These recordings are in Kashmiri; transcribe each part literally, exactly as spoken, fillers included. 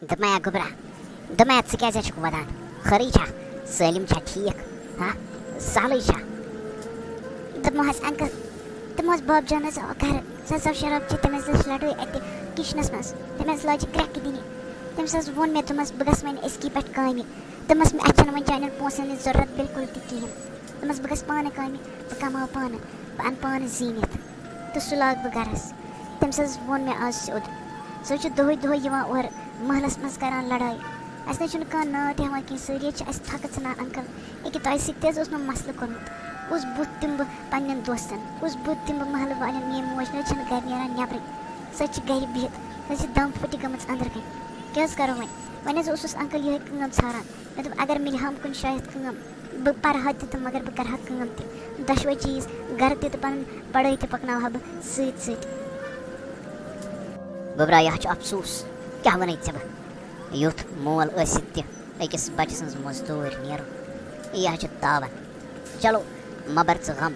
دوٚپمَے، "یا گوٚبرا، دوٚپمَے، یا ژٕ کیٛازِ حظ چھُکھ وَدان؟ خٲرٕے چھا؟ سٲلِم چھا ٹھیٖک؟ ہا؟ سہلٕے چھا؟" دوٚپمَس، "انکل، دوٚپمَس، باب جان حظ آو گَرٕ، سُہ حظ آو شراب چیٚتھ، تٔمۍ حظ لٔج لڑٲے اَتہِ کِچنَس منٛز، تٔمۍ حظ لاجہِ کرٛٮ۪کہٕ دِنہِ۔ تٔمِس حظ ووٚن مےٚ، دوٚپمَس، بہٕ گژھٕ وۄنۍ أزکی پٮ۪ٹھ کامہِ، دوٚپمَس، مےٚ اَتہِ چھَنہٕ وۄنۍ چانٮ۪ن پونٛسَن ہٕنٛز ضروٗرت بِلکُل تہِ کِہیٖنۍ، دوٚپمَس، بہٕ گژھٕ پانہٕ کامہِ، بہٕ کَماو پانہٕ، بہٕ اَنہٕ پانہٕ زیٖنِتھ۔" تہٕ سُہ لاگہٕ بہٕ گَرَس۔ تٔمِس حظ ووٚن مےٚ آز سیوٚد۔ سُہ حظ چھُ دۄہَے دۄہَے یِوان اورٕ محلَس منٛز کَران لڑٲے۔ اَسہِ نہ حظ چھُنہٕ کانٛہہ ناو تہِ ہٮ۪وان کینٛہہ، سٲری حظ چھِ اَسہِ تھَکہٕ ژھٕنان، انکل۔ ییٚکیٛاہ تۄہہِ سۭتۍ تہِ حظ اوس مےٚ مسلہٕ کوٚرمُت۔ کُس بُتھ دِمہٕ بہٕ پنٛنٮ۪ن دوستَن؟ کُس بُتھ دِمہٕ بہٕ محلہٕ والٮ۪ن؟ میٛٲنۍ موج نہ حظ چھَنہٕ گَرِ نیران نٮ۪برٕے۔ سۄ حظ چھِ گَرِ بِہِتھ۔ سۄ حظ چھِ دم پھٕٹہِ گٔمٕژ أنٛدرٕ کَنہِ۔ کیٛاہ حظ کَرو وۄنۍ؟ وۄنۍ حظ اوسُس انکل یِہوٚے کٲم ژھاران۔ مےٚ دوٚپ، اگر مِلہِ ہم کُنہِ شایَد کٲم، بہٕ پَرٕ ہا تہِ تہٕ مگر بہٕ کَرٕ ہا کٲم تہِ۔ دۄشوَے چیٖز، گَرٕ تہِ تہٕ پَنٕنۍ پَڑھٲے تہِ پَکناوٕ ہا بہٕ سۭتۍ سۭتۍ۔ گوٚبرا، یہِ ہا چھُ افسوٗس، کیٛاہ وَنَے ژےٚ بہٕ؟ یُتھ مول ٲسِتھ تہِ أکِس بَچہٕ سٕنٛز مٔزدوٗرۍ نیرُن، یہِ ہا چھُ تاوَن۔ چلو، مہ بَر ژٕ غم۔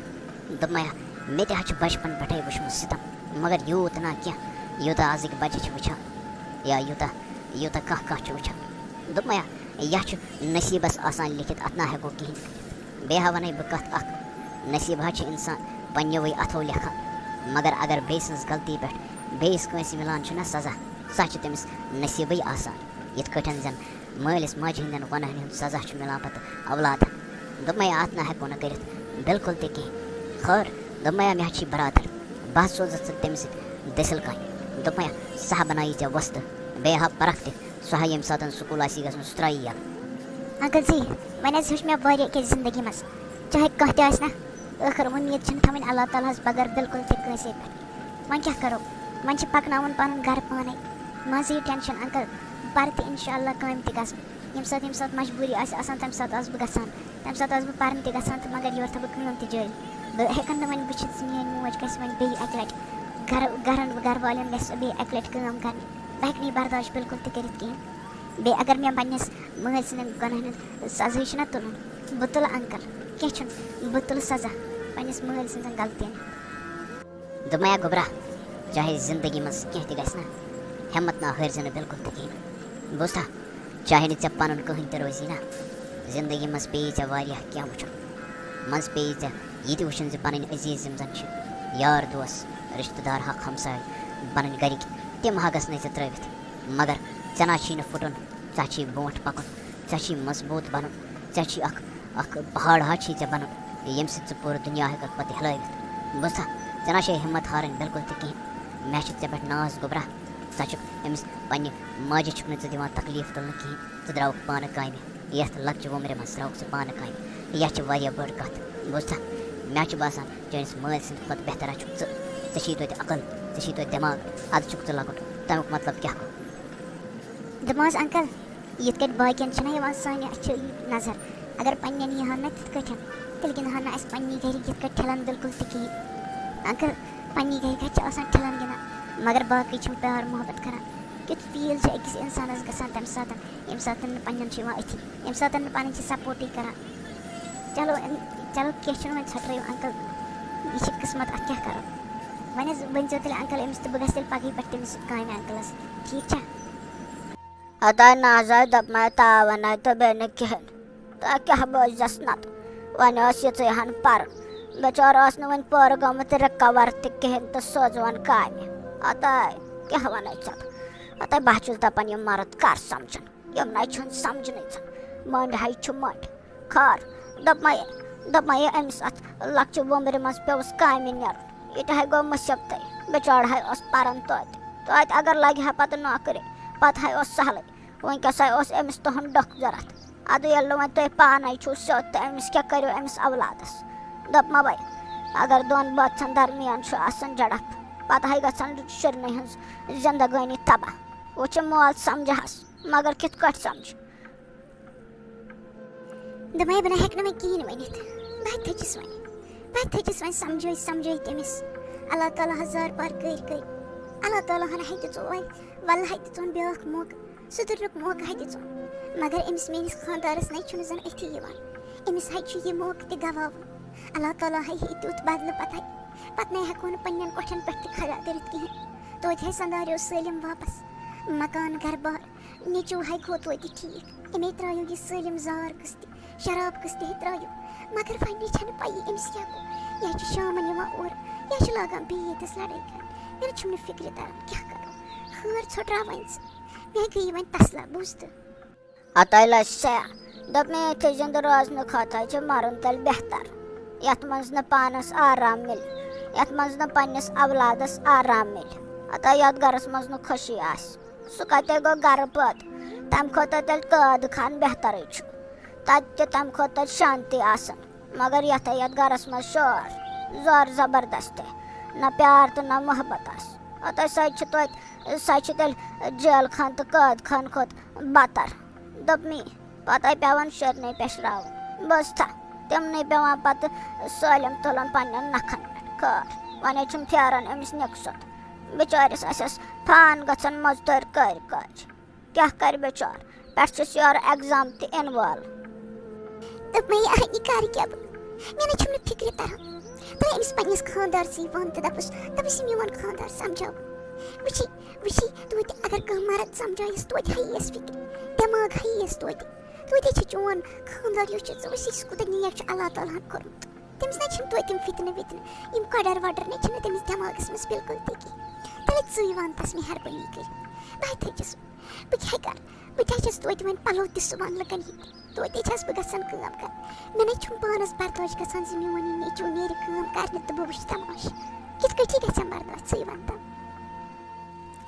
دوٚپمَے، مےٚ تہِ ہا چھُ بَچپَن پٮ۪ٹھَے وٕچھمُت سِتَم، مگر یوٗت نہ کینٛہہ، یوٗتاہ آزٕکۍ بَچہٕ چھِ وٕچھان، یا یوٗتاہ، یوٗتاہ کانٛہہ کانٛہہ چھُ وٕچھان۔ دوٚپمَے، یہِ ہا چھُ نصیٖبَس آسان لیکھِتھ، اَتھ نہ ہٮ۪کو کِہیٖنۍ کٔرِتھ۔ بیٚیہِ ہا وَنَے بہٕ کَتھ اَکھ، نصیٖب ہا چھِ اِنسان پنٛنیوٕے اَتھو لیکھان، مگر اگر بیٚیہِ سٕنٛز غلطی پٮ۪ٹھ بیٚیِس کٲنٛسہِ مِلان چھُنہ سزا، سۄ چھِ تٔمِس نصیٖبٕے آسان۔ یِتھ کٲٹھۍ زَن مٲلِس ماجہِ ہِنٛدٮ۪ن گۄناہَن ہُنٛد سزا چھُ مِلان پَتہٕ اولادَن۔ دوٚپمَے، اَتھ نہ ہٮ۪کو نہٕ کٔرِتھ بِلکُل تہِ کِہیٖنۍ۔ خٲر، دوٚپمَے، مےٚ ہا چھی برادَر، بہٕ ہا سوزَتھ ژٕ تٔمِس سۭتۍ دٔسِل کامہِ۔ دوٚپمَے، سُہ ہا بَنایی ژےٚ وۄستہٕ، بیٚیہِ ہا پَرَکھ تہِ۔ سُہ ہا ییٚمہِ ساتَن سکوٗل آسی گژھُن، سُہ ترٛایی یَلہٕ۔ انکل جی، وۄنۍ حظ ہیوٚچھ مےٚ واریاہ کینٛہہ زندگی منٛز۔ چاہے کانٛہہ تہِ آسہِ نا، ٲخٕر اُمید چھَنہٕ تھاوٕنۍ اللہ تعالیٰ ہَس بغٲر بِلکُل تہِ کٲنٛسے پٮ۪ٹھ۔ وۄنۍ کیٛاہ کَرو؟ وۄنۍ چھِ پَکناوُن پَنُن گَرٕ پانَے۔ مہ زِ یہِ ٹٮ۪نشَن انکل، بہٕ پَرٕ تہِ اِنشاء اللہ، کامہِ تہِ گژھٕ۔ ییٚمہِ ساتہٕ، ییٚمہِ ساتہٕ مجبوٗری آسہِ آسان، تَمہِ ساتہٕ آسہٕ بہٕ گژھان۔ تَمہِ ساتہٕ آسہٕ بہٕ پَران تہِ گژھان تہٕ مگر یورٕ تھاوٕ بہٕ کٲم تہِ جٲری۔ بہٕ ہٮ۪کَن نہٕ وۄنۍ وٕچھِتھ زِ میٛٲنۍ موج گژھِ وۄنۍ بیٚیہِ اَکہِ لَٹہِ گَرٕ، گَرَن، گَرٕ والٮ۪ن گژھِ بیٚیہِ اَکہِ لَٹہِ کٲم کَرٕنۍ۔ بہٕ ہٮ۪کہٕ نہٕ یہِ برداش بِلکُل تہِ کٔرِتھ کِہیٖنۍ۔ بیٚیہِ اگر مےٚ پنٛنِس مٲلۍ سٕنٛدٮ۪ن گۄناہَن ہُنٛد سزاہٕے چھُنہ تُلُن، بہٕ تُلہٕ انکل، کینٛہہ چھُنہٕ، بہٕ تُلہٕ سزا پنٛنِس مٲلۍ سٕنٛزَن غلطیَن۔ دوٚپمَے، یا گوٚبرا، چاہے زندگی منٛز کینٛہہ تہِ گژھِ نا، ہٮ۪مت نہ ہٲرۍ زِ نہٕ بِلکُل تہِ کِہیٖنۍ۔ بوٗزتھا، چاہے نہٕ ژےٚ پَنُن کٕہٕنۍ تہِ روزی نا، زندگی منٛز پیٚیی ژےٚ واریاہ کینٛہہ وٕچھُن۔ منٛزٕ پیٚیی ژےٚ یہِ تہِ وٕچھُن زِ پَنٕنۍ عزیٖز یِم زَن چھِ، یار دوس، رِشتہٕ دار، حق ہمساے، پَنٕنۍ گَرِکۍ، تِم ہا گژھنَے ژےٚ ترٛٲوِتھ۔ مگر ژےٚ نہ چھی نہٕ پھُٹُن، ژےٚ چھی برونٛٹھ پَکُن، ژےٚ چھی مضبوٗط بَنُن، ژےٚ چھی اَکھ، اَکھ پہاڑ ہا چھی ژےٚ بَنُن، ییٚمہِ سۭتۍ ژٕ پوٗرٕ دُنیا ہٮ۪کَکھ پَتہٕ ہِلٲوِتھ۔ بوٗزتھا، ژےٚ نہ چھے ہِمت ہارٕنۍ بِلکُل تہِ کِہیٖنۍ۔ مےٚ چھِ ژےٚ پٮ۪ٹھ ناز گوٚبرا، ژٕ چھُکھ أمِس پنٛنہِ ماجہِ چھُکھ نہٕ ژٕ دِوان تکلیٖف تُلنہٕ کِہیٖنۍ۔ ژٕ درٛاوُکھ پانہٕ کامہِ، یَتھ لۄکچہِ وُمرِ منٛز درٛاوُکھ ژٕ پانہٕ کامہِ۔ یہِ چھِ واریاہ بٔڑ کَتھ۔ بوٗزتھا، مےٚ چھُ باسان، چٲنِس مٲلۍ سٕنٛدِ کھۄتہٕ بہتر ہا چھُکھ ژٕ۔ ژےٚ چھی توتہِ عقل، ژےٚ چھی توتہِ دٮ۪ماغ، اَدٕ چھُکھ ژٕ لۄکُٹ۔ تَمیُک مطلب کیٛاہ گوٚو؟ دوٚپمَس، انکل، یِتھ کٲٹھۍ باقیَن چھِنہ یِوان سانہِ اَتھِ یہِ نظر، اگر پنٛنٮ۪ن یی ہَن نہ تِتھ کٲٹھۍ، تیٚلہِ گِنٛدٕ ہَن نہٕ اَسہِ پنٛنی گَرِکۍ یِتھ کٲٹھۍ ٹھِلَن بِلکُل تہِ کِہیٖنۍ۔ انکل، پنٛنی گَرِکۍ حظ چھِ آسان ٹھِلَن گِنٛدان، مگر باقٕے چھِم پیار محبت کَران۔ کیُتھ فیٖل چھُ أکِس اِنسانَس گژھان تَمہِ ساتہٕ، ییٚمہِ ساتہٕ نہٕ پنٛنٮ۪ن چھُ یِوان أتھی، ییٚمہِ ساتہٕ نہٕ پَنٕنۍ چھِ سپوٹٕے کَران۔ چلو، اِن-، چلو، کینٛہہ چھُنہٕ، وۄنۍ ژھۄٹرٲیِو انکل، یہِ چھِ قٕسمت، اَتھ کیٛاہ کَرو۔ وۄنۍ حظ ؤنۍزیو تیٚلہِ انکل أمِس تہٕ بہٕ گژھٕ تیٚلہِ پَگہٕے پٮ۪ٹھ تٔمِس سۭتۍ کامہِ انکلَس، ٹھیٖک چھا؟ ہتاے نہ حظ آے، دوٚپمَے تاوَن آے تہٕ بیٚیہِ نہٕ کِہیٖنۍ۔ تۄہہِ کیٛاہ بوٗزٮ۪س نَتہٕ؟ وۄنۍ ٲس یِژٕے ہَن پَرُن۔ بِچور اوس نہٕ وۄنۍ پورٕ گوٚمُت recover تہِ کِہیٖنۍ تہٕ سوزون کامہِ۔ ہتاے، کیٛاہ وَنَے ژےٚ بہٕ؟ ہتاے، بہٕ ہا چھُس دَپان، یہِ مَرٕد کَر سَمجھَن؟ یِم نَے چھُنہٕ سَمجھنٕے ژےٚ۔ مٔنٛڈۍ ہَے چھِ مٔنٛڈۍ۔ خٲر، دوٚپمَے، دوٚپمَے، أمِس اَتھ لۄکچہِ وُمرِ منٛز پیوٚوُس کامہِ نیرُن۔ یہِ تہِ ہَے گوٚو مُصیبتٕے۔ بِچور ہَے اوس پَران توتہِ۔ توتہِ اگر لَگہِ ہا پَتہٕ نوکری، پَتہٕ ہَے اوس سہلٕے۔ وٕنکیٚس ہَے اوس أمِس تُہُنٛد ڈۄکھ ضوٚرَتھ۔ اَدٕ ییٚلہِ نہٕ وۄنۍ تُہۍ پانَے چھُو سیوٚد، تہٕ أمِس کیٛاہ کٔرِو أمِس اولادَس؟ دوٚپمَے، اگر دۄن بٲژَن درمیان چھُ آسان جھڑپ، پَتہٕ ہَے گژھن شُرنٕے ہٕنٛز زندگٲنی تباہ۔ وۄنۍ چھِ مول سَمجھہَس، مگر کِتھ کٲٹھۍ سَمجھِ؟ دوٚپمَے، بہٕ نہ ہٮ۪کہٕ نہٕ وۄنۍ کِہیٖنۍ ؤنِتھ۔ بہٕ ہَے تھٔچِس وۄنۍ۔ بہٕ ہَے تھٔچِس وۄنۍ، سَمجھٲے سَمجھٲے تٔمِس۔ اللہ تعالیٰ ہَس زارٕ پار کٔرۍ کٔرۍ۔ اللہ تعالیٰ ہَن ہَے دِژو وۄنۍ، وَلہٕ ہَے دِژون بیٛاکھ موقعہٕ۔ سُدرنُک موقعہٕ ہَے دِژون۔ مگر أمِس میٛٲنِس خانٛدارَس نَے چھُنہٕ زَن أتھی یِوان۔ أمِس ہَے چھُ یہِ موقعہٕ تہِ گواوُن۔ اللہ تعالیٰ ہَے ہیٚیہِ تیُتھ بدلہٕ پَتہٕ ہَے۔ پَتہٕ نَے ہٮ۪کو نہٕ پنٛنٮ۪ن کۄٹھٮ۪ن پٮ۪ٹھ تہِ کھڑا کٔرِتھ کِہیٖنۍ۔ توتہِ ہَے سَنداریو سٲلِم واپَس۔ مکان گَرٕ بار۔ نیٚچوٗ ہاے گوٚو توتہِ ٹھیٖک، أمے ترٛایو یہِ سٲلِم زار قٕسطِ، شراب قٕسطِ ہے ترٛایو۔ مگر وۄنۍ چھَنہٕ پَیی أمِس کیٛاہ گوٚو۔ یا چھِ شامَن یِوان اورٕ، یا چھِ لاگان بیٚیہِ ییٚتَس لڑٲے کَرٕنۍ۔ مےٚ نہٕ چھُم نہٕ فِکرِ تَران کیٛاہ کَرو۔ خٲر، ژھۄٹراو وۄنۍ ژٕ۔ مےٚ گٔیہِ وۄنۍ تَسلا، بوٗزتھٕ؟ ہتاے لسیا، دوٚپ مےٚ، ییٚتہِ زِندٕ روزنہٕ کھۄتہٕ چھِ مَرُن تیٚلہِ بہتر، یَتھ منٛز نہٕ پانَس آرام مِلہِ، یَتھ منٛز نہٕ پنٛنِس اولادَس آرام مِلہِ، ہتاے یَتھ گَرَس منٛز نہٕ خوشی آسہِ۔ سُہ کَتہِ گوٚو گَرٕ پٲدٕ؟ تَمہِ کھۄتہٕ تیٚلہِ قٲد خان بہترٕے چھُ۔ تَتہِ تہِ تَمہِ کھۄتہٕ تَتہِ شانتی آسان۔ مگر یَتھے یَتھ گَرَس منٛز شور، زور زبردستی، نہ پیار تہٕ نہ محبت آسہِ۔ ہتاے سۄ چھِ توتہِ، سۄ چھِ تیٚلہِ جیل خان تہٕ قٲد خان کھۄتہٕ بدتر۔ دوٚپمی، پتے پٮ۪وان شیرنٕے پٮ۪شراوُن۔ بہٕ ٲسٕس تھا-، تِمنٕے پٮ۪وان پتہٕ سٲلِم تُلُن پننٮ۪ن نکھن پٮ۪ٹھ۔ خٲر، وۄنۍ حظ چھُم پھیران أمِس نِکہٕ سُنٛد۔ بِچٲرِس ٲسۍ اَسہِ پھان گژھان مزدٲرۍ کٔرۍ کٔرۍ۔ کیٛاہ کرِ بِچار؟ پٮ۪ٹھ چھُس یورٕ exam تہِ یِنہٕ وول۔ دوٚپمَے، یہِ کَرٕ کیٛاہ بہٕ؟ مےٚ نَے چھُم نہٕ فِکرِ تَران۔ تہٕ أمِس پنٛنِس خانٛدارسٕے وَن تہٕ دَپُس، دَپُس، یہِ میون خانٛدار سَمجھاو۔ وٕچھی، وٕچھی، توتہِ اگر کانٛہہ مرد سَمجھایَس، توتہِ ہاییَس فِکرِ، دٮ۪ماغ ہاییَس توتہِ۔ توتہِ چھِ چون خانٛدار یُس چھُ، ژٕ وٕچھی، سُہ کوٗتاہ نیک چھُ اللہ تعالیٰ ہَن کوٚرمُت۔ تٔمِس نَے چھِنہٕ توتہِ یِم فِتنہٕ وِتنہٕ، یِم کۄڈَر وۄڈَر نَے چھِنہٕ تٔمِس دٮ۪ماغَس منٛز بِلکُل تہِ کینٛہہ۔ تَلے ژٕے وَن تَس مہربٲنی کٔرِتھ۔ بہٕ تھٔچِس۔ بہٕ کیٛاہ کَرٕ؟ بہٕ کیٛاہ چھَس توتہِ وۄنۍ پَلو تہِ سُوان لُکَن ہِنٛدۍ؟ توتہِ چھَس بہٕ گژھان کٲم کَرنہِ۔ مےٚ نَے چھُنہٕ پانَس برداش گژھان زِ میون یہِ نیٚچوٗ نیرِ کٲم کَرنہِ تہٕ بہٕ وٕچھِ تَماشہٕ۔ کِتھ کٔنۍ چھِ گژھان برداش، ژٕے وَن تَم۔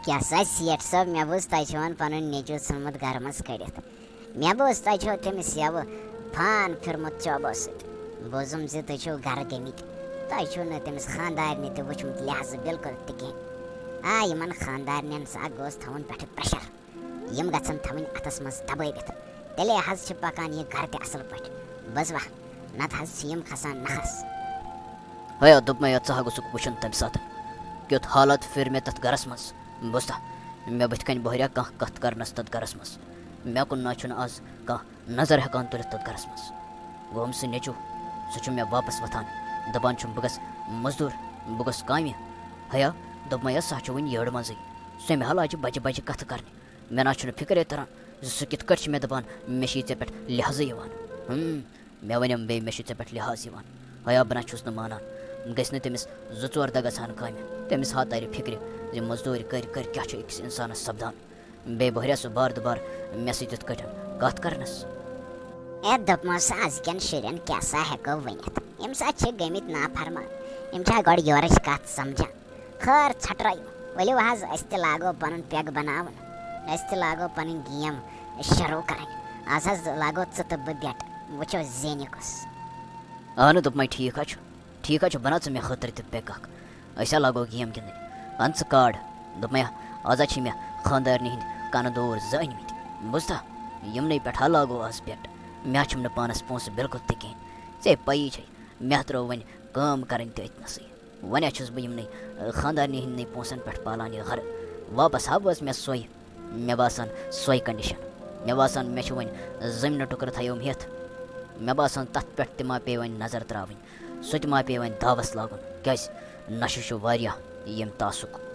کیٛاہ سا سیٹھ صٲب، مےٚ بوٗز تۄہہِ چھُ وۄنۍ پَنُن نیٚچوٗ ژھُنمُت گَرٕ منٛز کٔڑِتھ۔ مےٚ بوٗز تۄہہِ چھو تٔمِس یَوٕ پھان پھِرمُت چوبو سۭتۍ۔ بوٗزُم زِ تُہۍ چھِو گَرٕ گٔمٕتۍ۔ تۄہہِ چھُو نہٕ تٔمِس خانٛدارنہِ تہِ وٕچھمُت لحاظہٕ بِلکُل تہِ کینٛہہ۔ آ، یِمَن خانٛدارنٮ۪ن سا گوٚژھ تھاوُن پٮ۪ٹھٕ pressure۔ یِم گژھن تھاوٕنۍ اَتھَس منٛز دَبٲوِتھ۔ تیٚلے حظ چھِ پَکان یہِ گَرٕ تہِ اَصٕل پٲٹھۍ۔ بوٗزوا؟ نَتہٕ حظ چھِ یِم کھَسان نَکھَس۔ ہیا، دوٚپمَے، ژٕ ہا گوٚژھُکھ وٕچھُن تَمہِ ساتہٕ کیُتھ حالت پھِر مےٚ تَتھ گَرَس منٛز۔ بوٗزتھا، مےٚ بٕتھِ کَنۍ بوہریا کانٛہہ کَتھ کَرنَس تَتھ گَرَس منٛز؟ مےٚ کُن نہ چھُنہٕ آز کانٛہہ نظر ہٮ۪کان تُلِتھ تَتھ گَرَس منٛز۔ گوٚوُم سُہ نیٚچوٗ، سُہ چھُ مےٚ واپَس وۄتھان، دَپان چھُم، بہٕ گژھٕ مٔزدوٗر، بہٕ گژھٕ کامہِ۔ ہیا، دوٚپمَے، سُہ ہا چھُ وٕنہِ یٔڑ منٛزٕے۔ سُہ مےٚ حالہ چھِ بَجہِ بَجہِ کَتھٕ کَرنہِ۔ مےٚ نہ چھُنہٕ فِکرے تَران زِ سُہ کِتھ کٲٹھۍ چھُ مےٚ دَپان، مےٚ چھِ ژےٚ پٮ۪ٹھ لحاظٕے یِوان۔ ہم، مےٚ وَنیٛوم بیٚیہِ، مےٚ چھِ ژےٚ پٮ۪ٹھ لحاظ یِوان۔ ہیا، بہٕ نہ چھُس نہٕ مانان۔ گٔژھۍ نہٕ تٔمِس زٕ ژور دۄہ گژھان کامہِ، تٔمِس ہا تَرِ فِکرِ زِ مٔزدوٗرۍ کٔرۍ کٔرۍ کیٛاہ چھُ أکِس اِنسانَس سَپدان۔ بیٚیہِ بوہریا سُہ بار دُبار مےٚ سۭتۍ یِتھ کٲٹھۍ کَتھ کَرنَس۔ اے، دوٚپمو سا، أزکٮ۪ن شُرٮ۪ن کیٛاہ سا ہٮ۪کو ؤنِتھ؟ یِم سا چھِ گٔمٕتۍ نافرمان۔ یِم چھا گۄڈٕ یورٕچ کَتھ سَمجھان؟ خٲر، ژھۄٹرٲیِو۔ ؤلِو حظ، أسۍ تہِ لاگو پَنُن peg بَناوُن۔ أسۍ تہِ لاگو پَنٕنۍ game شروٗع کَرٕنۍ۔ آز حظ لاگو ژٕ تہٕ بہٕ bet۔ وٕچھو زینہِ کُس۔ اہنُو، دوٚپمَے، ٹھیٖک حظ چھُ۔ ٹھیٖک حظ چھُ، بَناو ژٕ مےٚ خٲطرٕ تہِ peg اَکھ۔ أسۍ ہا لاگو game گِنٛدٕنۍ۔ اَن ژٕ card۔ دوٚپمَے، آز حظ چھِ مےٚ خانٛدارنہِ ہِنٛدۍ کَنہٕ دوٗر زٕ أنۍمٕتۍ۔ بوٗزتھا؟ یِمنٕے پٮ۪ٹھ ہا لاگو آز bet۔ مےٚ حظ چھُم نہٕ پانَس پونٛسہٕ بِلکُل تہِ کِہیٖنۍ۔ ژےٚ پَیی چھے، مےٚ ترٲو وۄنۍ کٲم کَرٕنۍ تہِ أتۍ نَسٕے۔ وۄنۍ ہا چھُس بہٕ یِمنٕے، آ، خانٛدارنہِ ہِنٛدنٕے پونٛسَن پٮ۪ٹھ پالان یہِ گَرٕ۔ واپَس ہا وٲژ مےٚ سۄے، مےٚ باسان، سۄے condition۔ مےٚ باسان، مےٚ چھُ وۄنۍ زٔمیٖنہٕ ٹُکرٕ تھَیوم ہٮ۪تھ۔ مےٚ باسان، تَتھ پٮ۪ٹھ تہِ ما پیٚیہِ وۄنۍ نظر ترٛاوٕنۍ۔ سُہ تہِ ما پیٚیہِ وۄنۍ دعوَس لاگُن۔ کیٛازِ؟ نَشہٕ چھُ واریاہ ییٚمہِ تاسُک۔